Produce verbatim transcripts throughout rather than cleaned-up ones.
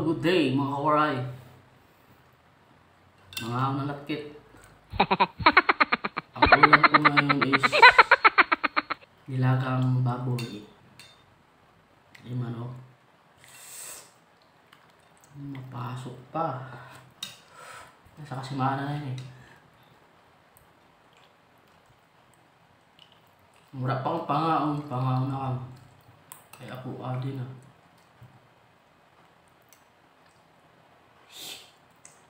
Good day, mga kawaray. Mga unalatkit. Ang ulam ko ngayon is nilagang baboy. Ay, manok. Mapasok pa. Nasa kasimana na yun eh. Wala pa akong pangaon, pangaon na kamo. Kay ako, adi na.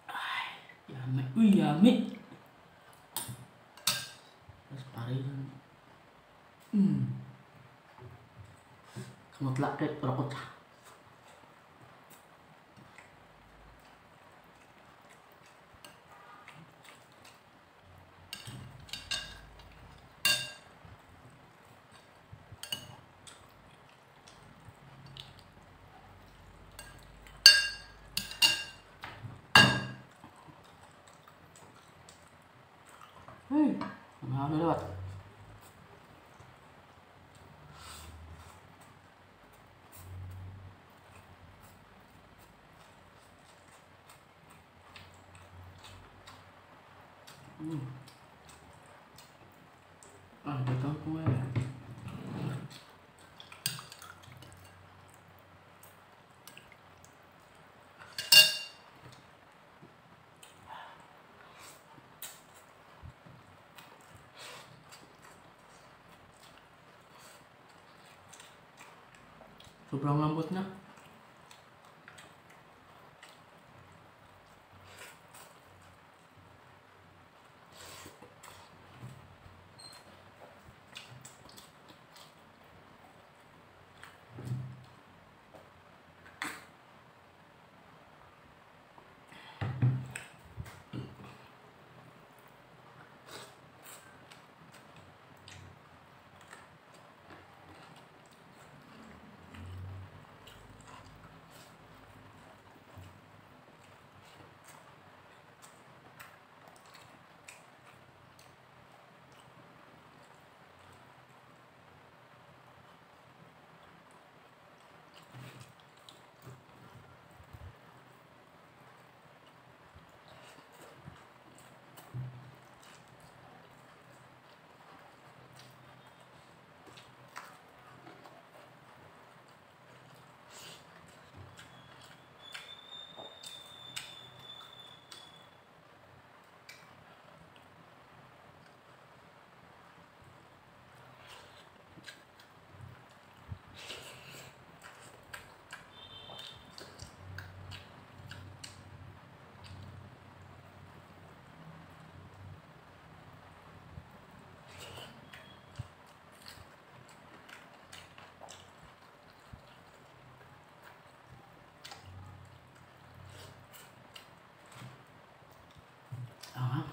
Ay, yummy. Uy, yummy. Mas pare yun. Mm. Kamot lakit, parakot. Hmm, ano liwat? Hmm. Ah, butang ko nga yan. Sobrang lambot niya. Aha.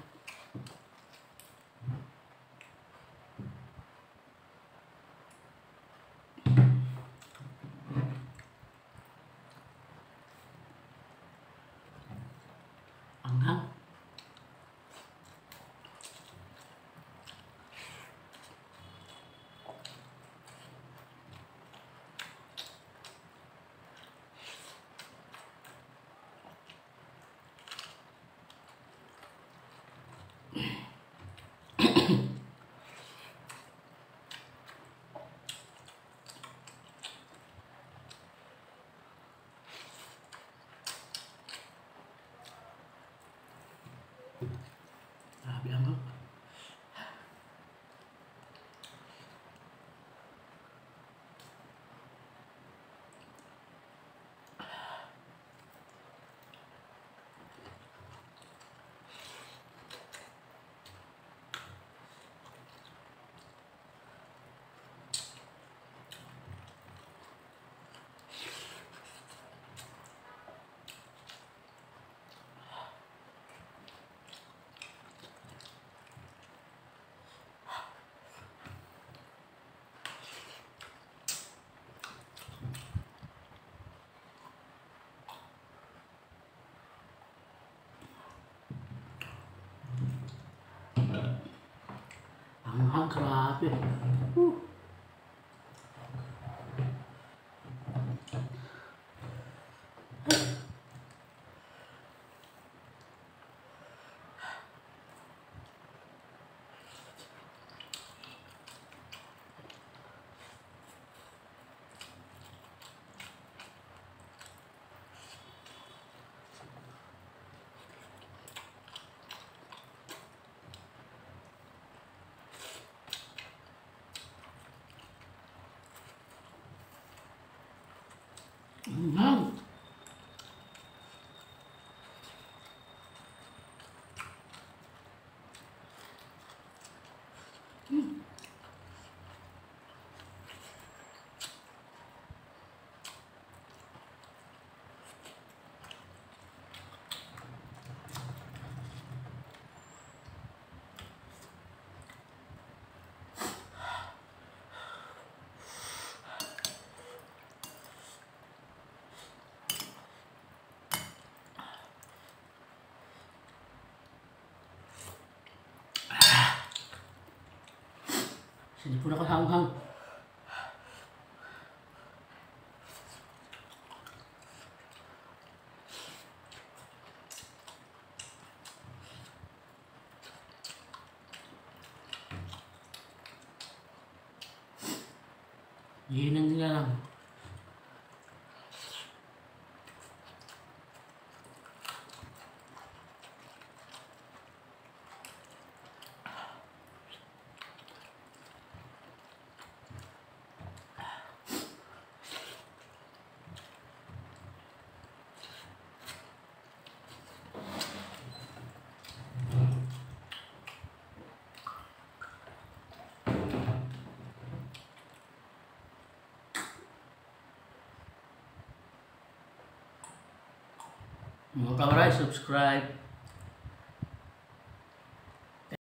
Anghang. Grabe, anghang. Anghang, grabe. Huh. Di po na kahanghang. Ihinan nila lang. Mga kawaray, subscribe.